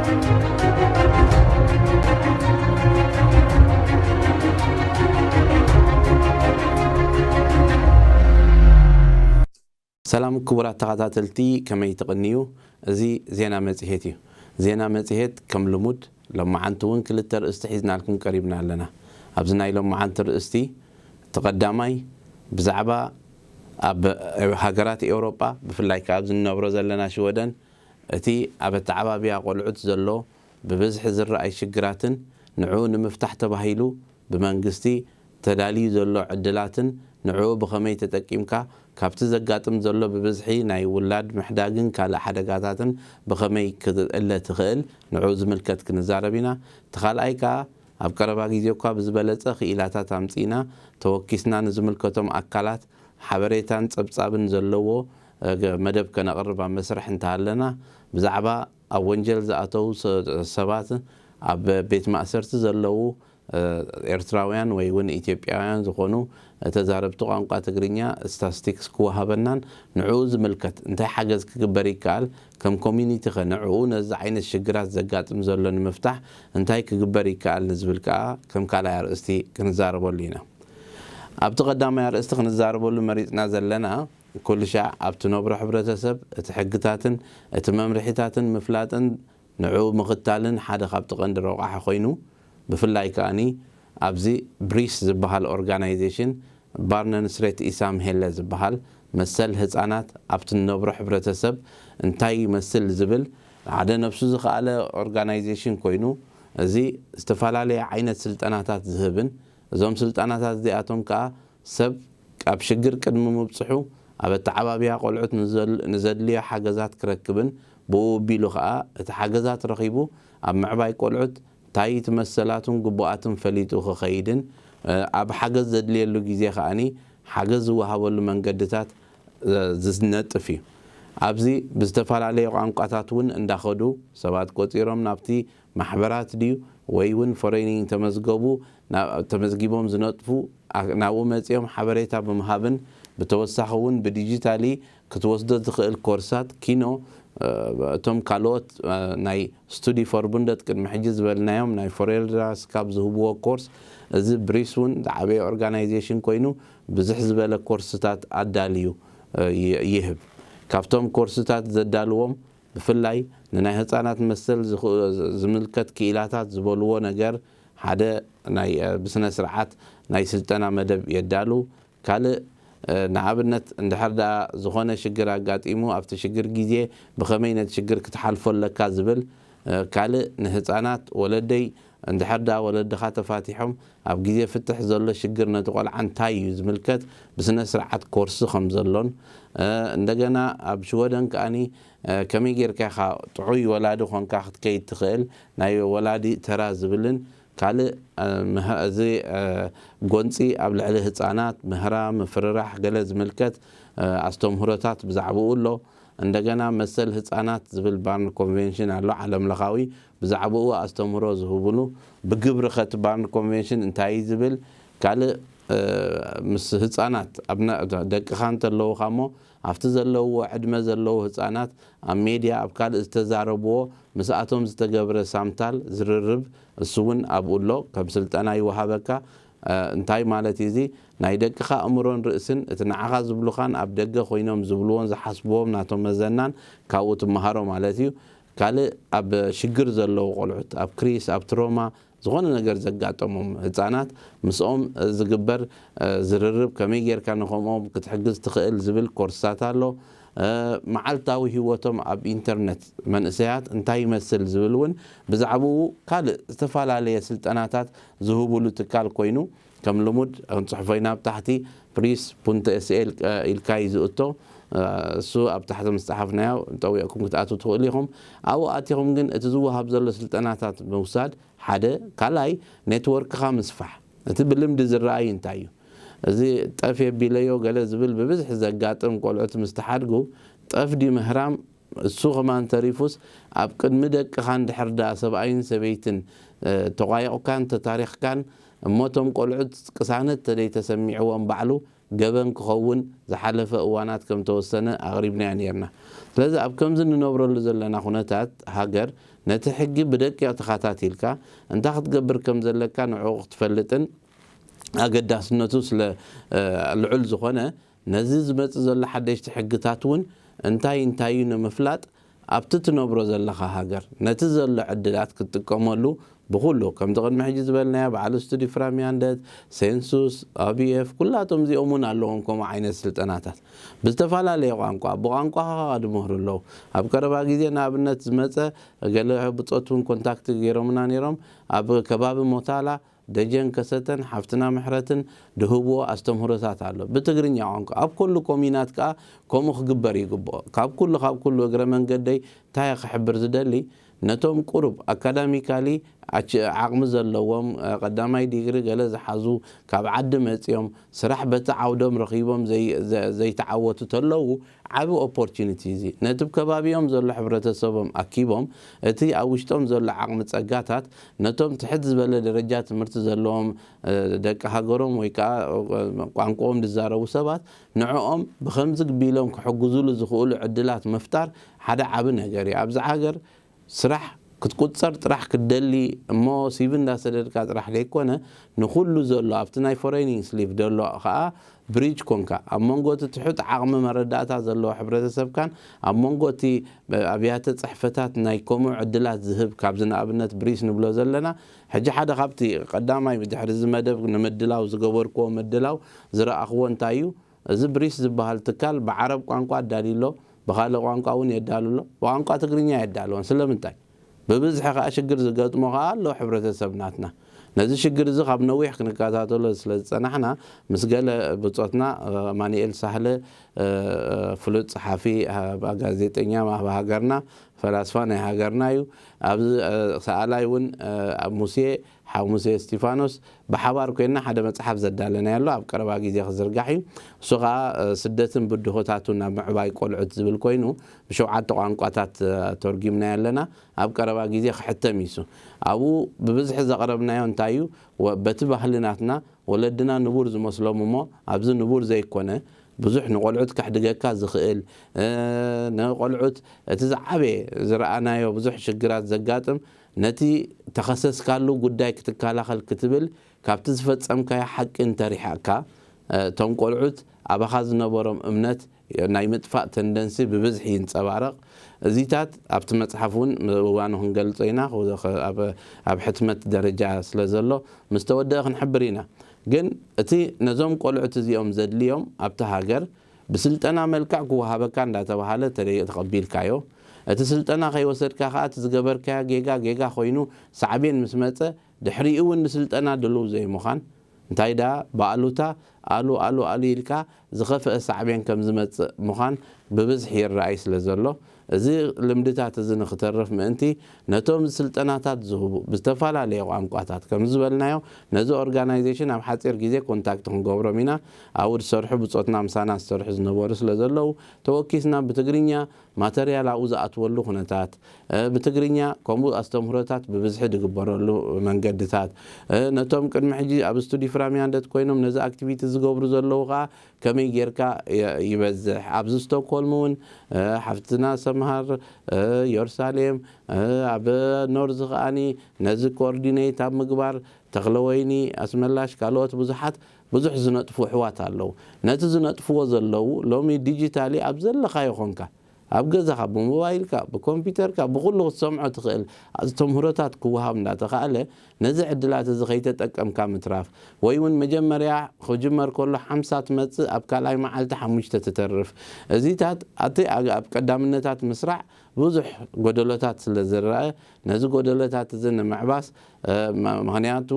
ሰላም ክቡራት ተኸታተልቲ፣ ከመይ ትቕንዩ? እዚ ዜና መጽሔት እዩ። ዜና መጽሔት ከም ልሙድ ሎማዓንቲ እውን ክልተ ርእስቲ ሒዝናልኩም ቀሪብና ኣለና። ኣብዚ ናይ ሎማዓንቲ ርእስቲ እቲ ቀዳማይ ብዛዕባ ኣብ ሃገራት ኤውሮጳ፣ ብፍላይ ከኣ ኣብዚ እንነብሮ ዘለና ሽወደን፣ እቲ ኣብ ኣተዓባብያ ቆልዑት ዘሎ ብብዝሒ ዝረኣይ ሽግራትን ንዕኡ ንምፍታሕ ተባሂሉ ብመንግስቲ ተዳልዩ ዘሎ ዕድላትን ንዕኡ ብኸመይ ተጠቂምካ ካብቲ ዘጋጥም ዘሎ ብብዝሒ ናይ ውላድ ምሕዳግን ካልእ ሓደጋታትን ብኸመይ ክትእለ ትኽእል ንዕኡ ዝምልከት ክንዛረብ ኢና። እቲ ካልኣይ ከኣ ኣብ ቀረባ ግዜ እኳ ብዝበለጸ ክኢላታት ኣምጺእና ተወኪስና ንዝምልከቶም ኣካላት ሓበሬታን ጸብጻብን ዘለዎ መደብ ከነቕርብ ኣብ መስርሕ እንተሃለና ብዛዕባ ኣብ ወንጀል ዝኣተዉ ሰባት ኣብ ቤት ማእሰርቲ ዘለዉ ኤርትራውያን ወይ እውን ኢትዮጵያውያን ዝኾኑ ተዛረብቲ ቋንቋ ትግርኛ ስታስቲክስ ክወሃበናን ንዕኡ ዝምልከት እንታይ ሓገዝ ክግበር ይከኣል፣ ከም ኮሚኒቲ ኸ ንዕኡ ነዚ ዓይነት ሽግራት ዘጋጥም ዘሎ ንምፍታሕ እንታይ ክግበር ይከኣል ንዝብል ከኣ ከም ካልኣይ ኣርእስቲ ክንዛረበሉ ኢና። ኣብቲ ቀዳማይ ኣርእስቲ ክንዛረበሉ መሪጽና ዘለና ኩሉ ሻዕ ኣብ ትነብሮ ሕብረተሰብ እቲ ሕግታትን እቲ መምርሒታትን ምፍላጥን ንዕኡ ምኽታልን ሓደ ካብቲ ቀንዲ ረቋሒ ኮይኑ፣ ብፍላይ ከኣኒ ኣብዚ ብሪስ ዝበሃል ኦርጋናይዜሽን ባርነን ስሬት ኢሳም ሄለ ዝበሃል መሰል ህጻናት ኣብቲ ንነብሮ ሕብረተሰብ እንታይ ይመስል ዝብል ሓደ ነብሱ ዝኸኣለ ኦርጋናይዜሽን ኮይኑ፣ እዚ ዝተፈላለየ ዓይነት ስልጠናታት ዝህብን እዞም ስልጠናታት እዚኣቶም ከኣ ሰብ ኣብ ሽግር ቅድሚ ምብጽሑ ኣብ ኣተዓባብያ ቆልዑት ንዘድልዮ ሓገዛት ክረክብን ብኡ ኣቢሉ ከኣ እቲ ሓገዛት ረኺቡ ኣብ ምዕባይ ቆልዑት እንታይ እቲ መሰላቱን ግቡኣትን ፈሊጡ ክኸይድን ኣብ ሓገዝ ዘድልየሉ ግዜ ከኣኒ ሓገዝ ዝወሃበሉ መንገድታት ዝነጥፍ እዩ። ኣብዚ ብዝተፈላለየ ቋንቋታት እውን እንዳኸዱ ሰባት ቆጺሮም ናብቲ ማሕበራት ድዩ ወይ እውን ፎሬኒንግ ተመዝገቡ ተመዝጊቦም ዝነጥፉ ናብኡ መጺኦም ሓበሬታ ብምሃብን ብተወሳኺ እውን ብዲጂታሊ ክትወስዶ ትኽእል ኮርሳት ኪኖ እቶም ካልኦት ናይ ስቱዲ ፎርቡንደት ቅድሚ ሕጂ ዝበልናዮም ናይ ፎሬልድራስ ካብ ዝህብዎ ኮርስ እዚ ብሪስ እውን ዝዓበየ ኦርጋናይዜሽን ኮይኑ ብዙሕ ዝበለ ኮርስታት ኣዳልዩ ይህብ። ካብቶም ኮርስታት ዘዳልዎም ብፍላይ ንናይ ህጻናት መሰል ዝምልከት ክኢላታት ዝበልዎ ነገር ሓደ ናይ ብስነ ስርዓት ናይ ስልጠና መደብ የዳሉ። ካልእ ንኣብነት እንድሕር ደኣ ዝኾነ ሽግር ኣጋጢሙ ኣብቲ ሽግር ግዜ ብኸመይ ነቲ ሽግር ክትሓልፎ ኣለካ ዝብል ካልእ ንህጻናት ወለደይ እንድሕር ደኣ ወለድኻ ተፋቲሖም ኣብ ግዜ ፍትሕ ዘሎ ሽግር ነቲ ቆልዓ እንታይ እዩ ዝምልከት ብስነ ስርዓት ኮርሲ ከም ዘሎን እንደገና ኣብ ሽወደን ከኣኒ ከመይ ጌርካ ኢኻ ጥዑይ ወላዲ ኮንካ ክትከይድ ትኽእል ናይ ወላዲ ተራ ዝብልን ካልእ እዚ ጎንፂ ኣብ ልዕሊ ህፃናት ምህራ ምፍርራሕ ገለ ዝምልከት ኣስተምህሮታት ብዛዕባኡ ኣሎ። እንደገና መሰል ህፃናት ዝብል ባርን ኮንቬንሽን ኣሎ ዓለም ለኻዊ ብዛዕባኡ ኣስተምህሮ ዝህብሉ ብግብሪ ከቲ ባርን ኮንቬንሽን እንታይ ዝብል ካልእ ምስ ህፃናት ደቅኻ እንተለውኻ እሞ ኣብቲ ዘለውዎ ዕድመ ዘለዉ ህፃናት ኣብ ሜድያ ኣብ ካልእ ዝተዛረብዎ ምስኣቶም ዝተገብረ ሳምታል ዝርርብ እሱ እውን ኣብኡ ኣሎ ከም ስልጠና ይወሃበካ እንታይ ማለት እዩ እዚ ናይ ደቅኻ ኣእምሮን ርእስን እቲ ንዓኻ ዝብሉኻን ኣብ ደገ ኮይኖም ዝብልዎን ዝሓስብዎም ናቶም መዘናን ካብኡ ትመሃሮ ማለት እዩ ካልእ ኣብ ሽግር ዘለዉ ቆልዑት ኣብ ክሪስ ኣብ ትሮማ ዝኾነ ነገር ዘጋጠሞም ህፃናት ምስኦም ዝግበር ዝርርብ ከመይ ጌርካ ንከምኦም ክትሕግዝ ትኽእል ዝብል ኮርስታት ኣሎ። መዓልታዊ ህይወቶም ኣብ ኢንተርነት መንእሰያት እንታይ ይመስል ዝብል እውን ብዛዕባኡ ካልእ ዝተፈላለየ ስልጠናታት ዝህብሉ ትካል ኮይኑ ከም ልሙድ ክንፅሕፎ ኢና ኣብ ታሕቲ ፕሪስ ፑንተ ኤስኤል ኢልካ እዩ ዝእቶ እሱ ኣብ ታሕቲ ምስ ፀሓፍናዮ ጠዊቕኩም ክትኣትዉ ትኽእሉ ኢኹም ኣብኡ ኣቲኹም ግን እቲ ዝወሃብ ዘሎ ስልጠናታት ምውሳድ ሓደ ካልኣይ ኔትወርክኻ ምስፋሕ እቲ ብልምዲ ዝረኣይ እንታይ እዩ እዚ ጠፍ የቢለዮ ገለ ዝብል ብብዝሒ ዘጋጥም ቆልዑት ምስ ተሓድጉ ጠፍ ድዩ ምህራም እሱ ከማን ተሪፉስ ኣብ ቅድሚ ደቅኻ እንድሕር ደኣ ሰብኣይን ሰበይትን ተቋይቑካን ተታሪኽካን እሞ እቶም ቆልዑት ቅሳነት ተደይተሰሚዕዎም ባዕሉ ገበን ክኸውን ዝሓለፈ እዋናት ከም ተወሰነ ኣቕሪብናዮ ነይርና። ስለዚ ኣብ ከምዚ እንነብረሉ ዘለና ኩነታት ሃገር ነቲ ሕጊ ብደቂቕ ተኸታቲልካ እንታይ ክትገብር ከም ዘለካ ንዕኡ ክትፈልጥን ኣገዳስነቱ ስለ ልዑል ዝኾነ፣ ነዚ ዝመጽእ ዘሎ ሓደሽቲ ሕግታት እውን እንታይ እንታይ እዩ ንምፍላጥ ኣብቲ ትነብሮ ዘለኻ ሃገር ነቲ ዘሎ ዕድላት ክትጥቀመሉ ብኹሉ ከምቲ ቅድሚ ሕጂ ዝበልናዮ በዓል ስቱዲ ፍራሚያንደት፣ ሴንሱስ፣ ኦቢኤፍ ኩላቶም እዚኦም እውን ኣለዎም ከምኡ ዓይነት ስልጠናታት ብዝተፈላለየ ቋንቋ ብቋንቋኻ ድምህሩ ኣለዉ። ኣብ ቀረባ ግዜ ንኣብነት ዝመጸ ገለ ብጾት እውን ኮንታክት ገይሮምና ነይሮም። ኣብ ከባቢ ሞታላ ደጀን ከሰተን ሓፍትና ምሕረትን ድህብዎ ኣስተምህሮታት ኣሎ ብትግርኛ ቋንቋ። ኣብ ኩሉ ኮሚናት ከኣ ከምኡ ክግበር ይግብኦ። ካብ ኩሉ ካብ ኩሉ እግረ መንገደይ እንታይ ክሕብር ዝደሊ፣ ነቶም ቁሩብ ኣካዳሚካሊ ዓቕሚ ዘለዎም ቀዳማይ ዲግሪ ገለ ዝሓዙ ካብ ዓዲ መጺኦም ስራሕ በቲ ዓውዶም ረኺቦም ዘይተዓወቱ ተለዉ ዓቢ ኦፖርቹኒቲ እዚ ነቲ ከባቢኦም ዘሎ ሕብረተሰቦም ኣኪቦም እቲ ኣብ ውሽጦም ዘሎ ዓቕሚ ጸጋታት ነቶም ትሕት ዝበለ ደረጃ ትምህርቲ ዘለዎም ደቂ ሃገሮም ወይ ከዓ ቋንቋኦም ዝዛረቡ ሰባት ንዕኦም ብኸምዚ ቢሎም ክሕግዙሉ ዝኽእሉ ዕድላት ምፍጣር ሓደ ዓቢ ነገር እዩ። ኣብዚ ሃገር ስራሕ ክትቁጸር ጥራሕ ክትደሊ እሞ ሲቪ እንዳሰደድካ ጥራሕ ዘይኮነ ንኹሉ ዘሎ ኣብቲ ናይ ፎሬኒንግ ስሊቭ ዘሎ ከዓ ብሪጅ ኮንካ ኣብ መንጎ እቲ ትሑት ዓቕሚ መረዳእታ ዘለዎ ሕብረተሰብካን ኣብ መንጎ እቲ ኣብያተ ጽሕፈታት ናይ ከምኡ ዕድላት ዝህብ ካብዚ ንኣብነት ብሪስ ንብሎ ዘለና ሕጂ ሓደ ካብቲ ቀዳማይ ብድሕሪ እዚ መደብ ንምድላው ዝገበርክዎ ምድላው ዝረኣኽዎ እንታይ እዩ? እዚ ብሪስ ዝበሃል ትካል ብዓረብ ቋንቋ ኣዳልዩ ኣሎ፣ ብኻልእ ቋንቋ እውን የዳሉ ኣሎ፣ ብቋንቋ ትግርኛ የዳልዎን። ስለምንታይ? ብብዝሒ ከኣ ሽግር ዝገጥሞ ከኣ ኣሎ ሕብረተሰብ ናትና። ነዚ ሽግር እዚ ካብ ነዊሕ ክንከታተሎ ስለ ዝጸናሕና ምስ ገለ ብጾትና ኣማኑኤል ሳህለ ፍሉጥ ጸሓፊ ጋዜጠኛ ኣብ ሃገርና ፈላስፋ ናይ ሃገርና እዩ። ኣብዚ ሰኣላይ እውን ሙሴ ሓው ሙሴ እስቲፋኖስ ብሓባር ኮይንና ሓደ መጽሓፍ ዘዳለናዮ ኣሎ ኣብ ቀረባ ግዜ ክዝርጋሕ እዩ። እሱ ከዓ ስደትን ብድሆታቱን ናብ ምዕባይ ቆልዑት ዝብል ኮይኑ ብሸውዓተ ቋንቋታት ተርጊምናዮ ኣለና። ኣብ ቀረባ ግዜ ክሕተም እዩ። ኣብኡ ብብዝሒ ዘቕረብናዮ እንታይ እዩ? በቲ ባህሊ ናትና ወለድና ንቡር ዝመስሎም እሞ ኣብዚ ንቡር ዘይኮነ ብዙሕ ንቆልዑት ከሕድገካ ዝኽእል ንቆልዑት እቲ ዝዓበየ ዝረኣናዮ ብዙሕ ሽግራት ዘጋጥም ነቲ ተኸሰስካሉ ጉዳይ ክትከላኸል ክትብል ካብቲ ዝፈጸምካዮ ሓቂ እንተሪሓእካ እቶም ቆልዑት ኣባኻ ዝነበሮም እምነት ናይ ምጥፋእ ተንደንሲ ብብዝሒ ይንጸባረቕ። እዚታት ኣብቲ መጽሓፍ እውን እዋኑ ክንገልጾ ኢና ኣብ ሕትመት ደረጃ ስለ ዘሎ ምስ ተወደአ ክንሕብር ኢና። ግን እቲ ነዞም ቆልዑት እዚኦም ዘድልዮም ኣብቲ ሃገር ብስልጠና መልክዕ ክወሃበካ እንዳተባሃለ ተደ- ተቐቢልካዮ እቲ ስልጠና ከይወሰድካ ከኣ እቲ ዝገበርካዮ ጌጋ ጌጋ ኮይኑ ሳዕቤን ምስ መጸ ድሕሪኡ እውን ንስልጠና ድሉው ዘይምዃን እንታይ ደኣ ብኣሉታ ኣሉ ኣሉ ኣሉ ኢልካ ዝኸፍአ ሳዕቤን ከም ዝመጽእ ምዃን ብብዝሒ ይረኣይ ስለ ዘሎ እዚ ልምድታት እዚ ንክተርፍ ምእንቲ ነቶም ስልጠናታት ዝህቡ ብዝተፈላለየ ቋንቋታት ከም ዝበልናዮ ነዚ ኦርጋናይዜሽን ኣብ ሓፂር ግዜ ኮንታክት ክንገብሮም ኢና ኣብኡ ዝሰርሑ ብፆትና ምሳና ዝሰርሑ ዝነበሩ ስለ ዘለዉ ተወኪስና ብትግርኛ ማተርያል ኣብኡ ዝኣትወሉ ኩነታት ብትግርኛ ከምኡ ኣስተምህሮታት ብብዝሒ ዝግበረሉ መንገድታት ነቶም ቅድሚ ሕጂ ኣብ ስቱዲ ፍራሚያንደት ኮይኖም ነዚ ኣክቲቪቲ ዝገብሩ ዘለዉ ከዓ ከመይ ጌርካ ይበዝሕ ኣብዚ ስቶክሆልም እውን ሓፍትና ሰምሃር ዮርሳሌም ኣብ ኖርዝ ከዓኒ ነዚ ኮኦርዲኔት ኣብ ምግባር ተኽለወይኒ ኣስመላሽ ካልኦት ብዙሓት ብዙሕ ዝነጥፉ ኣሕዋት ኣለዉ ነቲ ዝነጥፍዎ ዘለዉ ሎሚ ዲጂታሊ ኣብ ዘለኻዮ ኾንካ ኣብ ገዛኻ ብሞባይልካ ብኮምፒውተርካ ብኩሉ ክትሰምዖ ትኽእል ኣስተምህሮታት ክወሃብ እንዳተኻእለ ነዚ ዕድላት እዚ ከይተጠቀምካ ምትራፍ ወይ እውን መጀመርያ ክጅመር ከሎ ሓምሳ ትመፅእ ኣብ ካልኣይ መዓልቲ ሓሙሽተ ትተርፍ እዚታት ኣቲ ኣብ ቀዳምነታት ምስራዕ ብዙሕ ጎደሎታት ስለ ዝረአ ነዚ ጎደሎታት እዚ ንምዕባስ ምክንያቱ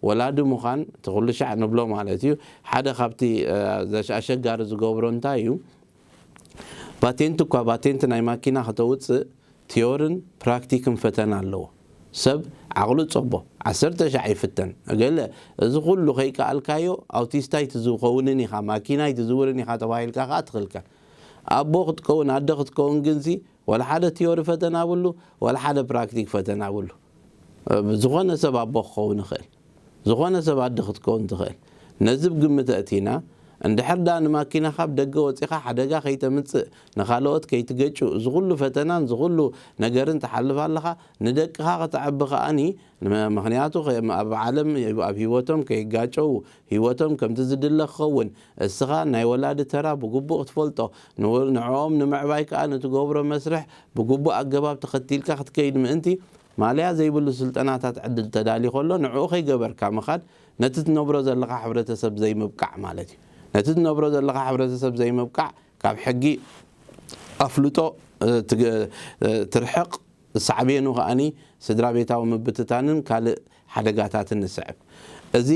ወላዲ ምዃን እቲ ኩሉ ሻዕ ንብሎ ማለት እዩ ሓደ ካብቲ ኣሸጋሪ ዝገብሮ እንታይ እዩ ፓቴንት እኳ ፓቴንት ናይ ማኪና ከተውፅእ ቲዮርን ፕራክቲክን ፈተና ኣለዎ ሰብ ዓቕሉ ፀቦ ዓሰርተ ሻዕ ይፍተን እገለ እዚ ኩሉ ከይከኣልካዮ ኣውቲስታ ኣይትዝኸውንን ኢኻ ማኪና ኣይትዝውርን ኢኻ ተባሂልካ ከዓ ትኽልከል ኣቦ ክትከውን ኣደ ክትከውን ግንሲ ወላ ሓደ ቲዮሪ ፈተና ብሉ ወላ ሓደ ፕራክቲክ ፈተና ብሉ ዝኾነ ሰብ ኣቦ ክኸውን ይኽእል ዝኾነ ሰብ ኣደ ክትከውን ትኽእል ነዚ ብግምት ኣእቲና እንድሕር ደኣ ንማኪናኻ ኣብ ደገ ወጺኻ ሓደጋ ከይተምጽእ፣ ንኻልኦት ከይትገጩ፣ እዚ ኩሉ ፈተናን እዚ ኩሉ ነገርን ትሓልፍ ኣለኻ። ንደቅኻ ከተዕቢ ከኣኒ፣ ንመ-፣ ምኽንያቱ ከ-፣ ኣብ ዓለም ኣብ ህይወቶም ከይጋጨዉ፣ ህይወቶም ከምቲ ዝድለ ክኸውን፣ እስኻ ናይ ወላዲ ተራ ብግቡእ ክትፈልጦ፣ ንወ-፣ ንዕኦም ንምዕባይ ከኣ ንትገብሮ መስርሕ ብግቡእ ኣገባብ ተኸቲልካ ክትከይድ ምእንቲ፣ ማልያ ዘይብሉ ስልጠናታት ዕድል ተዳልዩ ከሎ፣ ንዕኡ ከይገበርካ ምኻድ፣ ነቲ ትነብሮ ዘለኻ ሕብረተሰብ ዘይምብቃዕ ማለት እዩ። ነቲ ትነብሮ ዘለኻ ሕብረተሰብ ዘይምብቃዕ፣ ካብ ሕጊ ኣፍልጦ፣ እ፣ ትግ-፣ እ፣ ትርሕቕ፣ ሳዕቤኑ ከኣኒ ስድራ ቤታዊ ምብትታንን ካልእ ሓደጋታትን ንስዕብ። እዚ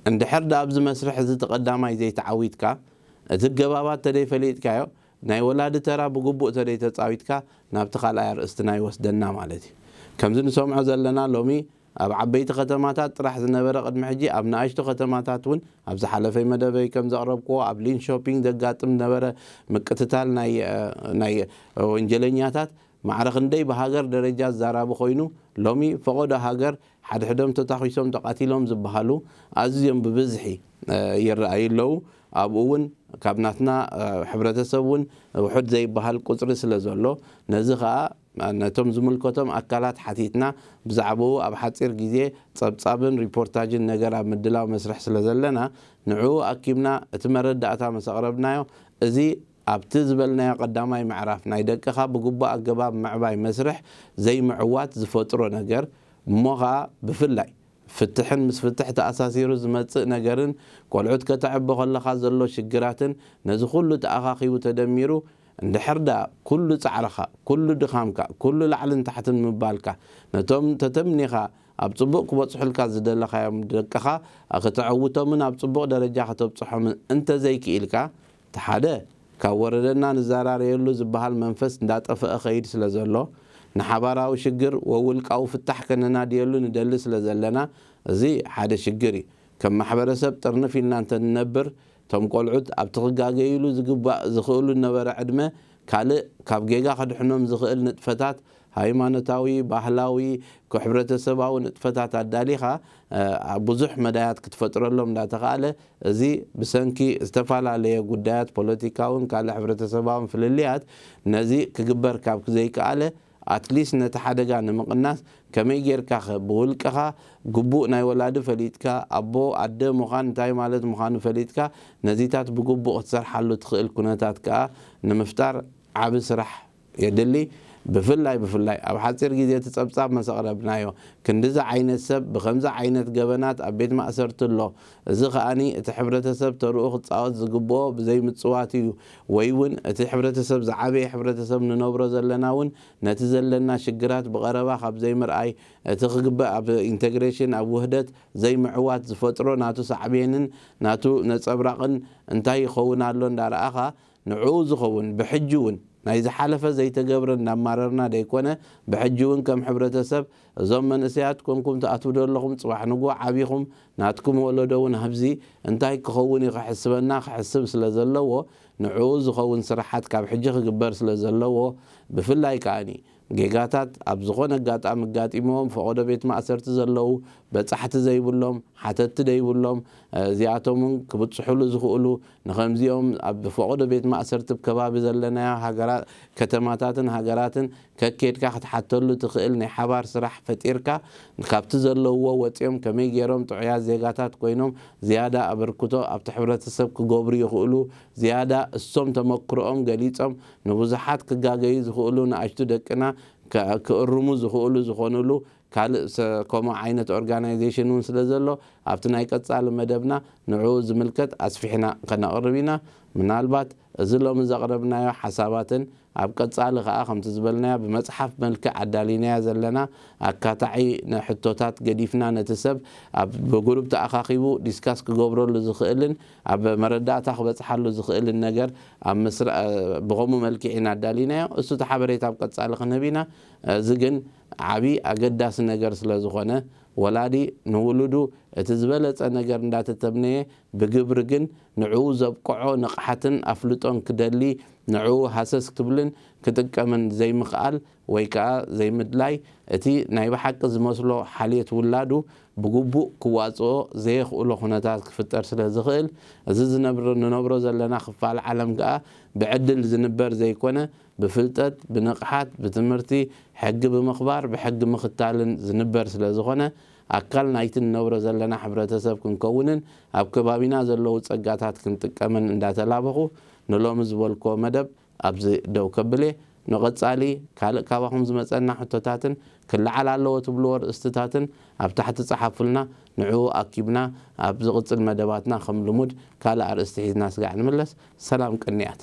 እንድሕር ደኣ ኣብዚ መስርሕ እዚ ተቐዳማይ ዘይተዓዊትካ፣ እቲ ገባባት ተደይፈሊጥካዮ፣ ናይ ወላዲ ተራ ብግቡእ ተደይተጻዊትካ፣ ናብቲ ካልኣይ ኣርእስትና ይወስደና ማለት እዩ። ከምዚ ንሰምዖ ዘለና ሎሚ ኣብ ዓበይቲ ከተማታት ጥራሕ ዝነበረ ቅድሚ ሕጂ ኣብ ንኣሽቱ ከተማታት እውን ኣብ ዝሓለፈይ መደበይ ከም ዘቕረብክዎ ኣብ ሊንሾፒንግ ዘጋጥም ዝነበረ ምቅትታል ናይ፣ እ፣ ናይ ወንጀለኛታት ማዕረ ክንደይ ብሃገር ደረጃ ዝዛራቢ ኮይኑ ሎሚ ፈቐዶ ሃገር ሓድሕዶም ተታኺሶም ተቓቲሎም ዝበሃሉ ኣዝዮም ብብዝሒ፣ እ፣ ይረኣዩ ኣለዉ። ኣብኡ እውን ካብ ናትና፣ እ፣ ሕብረተሰብ እውን ውሑድ ዘይበሃል ቁፅሪ ስለ ዘሎ ነዚ ከዓ ነቶም ዝምልከቶም ኣካላት ሓቲትና ብዛዕባኡ ኣብ ሓፂር ግዜ ፀብፃብን ሪፖርታጅን ነገር ኣብ ምድላው መስርሕ ስለ ዘለና ንዕኡ ኣኪብና እቲ መረዳእታ ምስ ኣቕረብናዮ እዚ ኣብቲ ዝበልናዮ ቀዳማይ ምዕራፍ ናይ ደቅኻ ብግቡእ ኣገባብ ምዕባይ መስርሕ ዘይምዕዋት ዝፈጥሮ ነገር እሞ ኸኣ ብፍላይ ፍትሕን ምስ ፍትሕ ተኣሳሲሩ ዝመጽእ ነገርን ቆልዑት ከተዕቢ ከለኻ ዘሎ ሽግራትን ነዚ ኩሉ ተኣኻኺቡ ተደሚሩ እንድሕር ደኣ ኩሉ ጻዕርኻ፣ ኩሉ ድኻምካ፣ ኩሉ ላዕልን ታሕትን ምባልካ ነቶም ተተምኒኻ ኣብ ጽቡቕ ክበጽሑልካ ዝደለኻዮም ደቅኻ ከተዕውቶምን ኣብ ጽቡቕ ደረጃ ከተብጽሖምን እንተዘይክኢልካ እቲ ሓደ ካብ ወረደና ንዘራረየሉ ዝበሃል መንፈስ እንዳጠፈአ ኸይድ ስለ ዘሎ ንሓባራዊ ሽግር ወውልቃዊ ፍታሕ ከነናድየሉ ንደሊ ስለ ዘለና እዚ ሓደ ሽግር እዩ። ከም ማሕበረሰብ ጥርንፍ ኢልና እንተንነብር እቶም ቆልዑት ኣብቲ ክጋገይሉ ዝግባእ ዝኽእሉ ነበረ ዕድመ ካልእ ካብ ጌጋ ከድሕኖም ዝኽእል ንጥፈታት ሃይማኖታዊ፣ ባህላዊ፣ ሕብረተሰባዊ ንጥፈታት ኣዳሊኻ ኣብ ብዙሕ መዳያት ክትፈጥረሎም እንዳተኻእለ እዚ ብሰንኪ ዝተፈላለየ ጉዳያት ፖለቲካውን ካልእ ሕብረተሰባውን ፍልልያት ነዚ ክግበር ካብ ዘይከኣለ ኣትሊስት ነቲ ሓደጋ ንምቕናስ ከመይ ጌርካ ኸ ብውልቅኻ ግቡእ ናይ ወላዲ ፈሊጥካ ኣቦ ኣደ ምዃን እንታይ ማለት ምዃኑ ፈሊጥካ ነዚታት ብግቡእ ክትሰርሓሉ ትኽእል ኩነታት ከኣ ንምፍጣር ዓቢ ስራሕ የድሊ። ብፍላይ ብፍላይ ኣብ ሓፂር ግዜ እቲ ፀብፃብ መሰቕረብናዮ ክንድዚ ዓይነት ሰብ ብከምዚ ዓይነት ገበናት ኣብ ቤት ማእሰርቲ ኣሎ። እዚ ከኣኒ እቲ ሕብረተሰብ ተርኡ ክፃወት ዝግብኦ ብዘይምፅዋት እዩ ወይ እውን እቲ ሕብረተሰብ ዝዓበየ ሕብረተሰብ ንነብሮ ዘለና እውን ነቲ ዘለና ሽግራት ብቐረባ ካብ ዘይምርኣይ እቲ ክግበእ ኣብ ኢንተግሬሽን ኣብ ውህደት ዘይምዕዋት ዝፈጥሮ ናቱ ሳዕቤንን ናቱ ነፀብራቕን እንታይ ይኸውን ኣሎ እንዳረኣኻ ንዕኡ ዝኸውን ብሕጂ እውን ናይ ዝሓለፈ ዘይተገብረ እናማረርና ደይኮነ ብሕጂ እውን ከም ሕብረተሰብ እዞም መንእሰያት ኮንኩም ትኣትዉ ዶ ኣለኹም ፅባሕ ንግሆ ዓቢኹም ናትኩም ወለዶ እውን ኣብዚ እንታይ ክኸውን እዩ ክሕስበና ክሕስብ ስለ ዘለዎ ንዕኡ ዝኸውን ስራሓት ካብ ሕጂ ክግበር ስለ ዘለዎ ብፍላይ ከኣኒ ጌጋታት ኣብ ዝኾነ ኣጋጣሚ ኣጋጢሞም ፈቐዶ ቤት ማእሰርቲ ዘለዉ በጻሕቲ ዘይብሎም ሓተትቲ ዘይብሎም እዚኣቶም እውን ክብጽሑሉ ዝኽእሉ ንኸምዚኦም ኣብ ፈቐዶ ቤት ማእሰርቲ ኣብ ከባቢ ዘለናዮ ሃገራት ከተማታትን ሃገራትን ከኬድካ ክትሓተሉ ትኽእል ናይ ሓባር ስራሕ ፈጢርካ ካብቲ ዘለውዎ ወጺኦም ከመይ ገይሮም ጥዑያት ዜጋታት ኮይኖም ዝያዳ ኣበርክቶ ኣብቲ ሕብረተሰብ ክገብሩ ይኽእሉ ዝያዳ እሶም ተመክሮኦም ገሊጾም ንብዙሓት ክጋገዩ ዝኽእሉ ንኣሽቱ ደቅና ክእርሙ ዝኽእሉ ዝኾኑሉ ካልእ ከምኡ ዓይነት ኦርጋናይዜሽን እውን ስለ ዘሎ ኣብቲ ናይ ቀጻሊ መደብና ንዕኡ ዝምልከት ኣስፊሕና ከነቕርብ ኢና። ምናልባት እዚ ሎሚ ዘቕረብናዮ ሓሳባትን ኣብ ቀጻሊ ከኣ ከምቲ ዝበልናዮ ብመጽሓፍ መልክዕ ኣዳሊናዮ ዘለና ኣካታዒ ንሕቶታት ገዲፍና ነቲ ሰብ ኣብ ብጉሩብ ተኣኻኺቡ ዲስካስ ክገብረሉ ዝኽእልን ኣብ መረዳእታ ክበጽሓሉ ዝኽእልን ነገር ኣብ ምስራ ብኸምኡ መልክዕ ኢና ኣዳሊናዮ። እሱ እቲ ሓበሬታ ኣብ ቀጻሊ ክንህብ ኢና። እዚ ግን ዓቢ ኣገዳሲ ነገር ስለ ዝኾነ ወላዲ ንውሉዱ እቲ ዝበለጸ ነገር እንዳተተምነየ፣ ብግብሪ ግን ንዕኡ ዘብቅዖ ንቕሓትን ኣፍልጦን ክደሊ፣ ንዕኡ ሃሰስ ክብልን ክጥቀምን ዘይምኽኣል ወይ ከኣ ዘይምድላይ፣ እቲ ናይ ብሓቂ ዝመስሎ ሓልዮት ውላዱ ብግቡእ ክዋጽኦ ዘየኽእሎ ኩነታት ክፍጠር ስለ ዝኽእል፣ እዚ ዝነብር-፣ ንነብሮ ዘለና ክፋል ዓለም ከኣ ብዕድል ዝንበር ዘይኮነ፣ ብፍልጠት፣ ብንቕሓት፣ ብትምህርቲ፣ ሕጊ ብምኽባር፣ ብሕጊ ምኽታልን ዝንበር ስለ ዝኾነ፣ ኣካል ናይቲ ንነብሮ ዘለና ሕብረተሰብ ክንከውንን ኣብ ከባቢና ዘለዉ ጸጋታት ክንጥቀምን እንዳተላበኹ፣ ንሎሚ ዝበልክዎ መደብ ኣብዚ ደው ከብል እየ። ንቐጻሊ ካልእ ካባኹም ዝመጸና ሕቶታትን ክለዓል ኣለዎ ትብልዎ ኣርእስትታትን ኣብ ታሕቲ ጸሓፉልና። ንዕኡ ኣኪብና ኣብ ዝቕጽል መደባትና ከም ልሙድ ካልእ ኣርእስቲ ሒዝና ስጋዕ ንምለስ። ሰላም ቅንያት።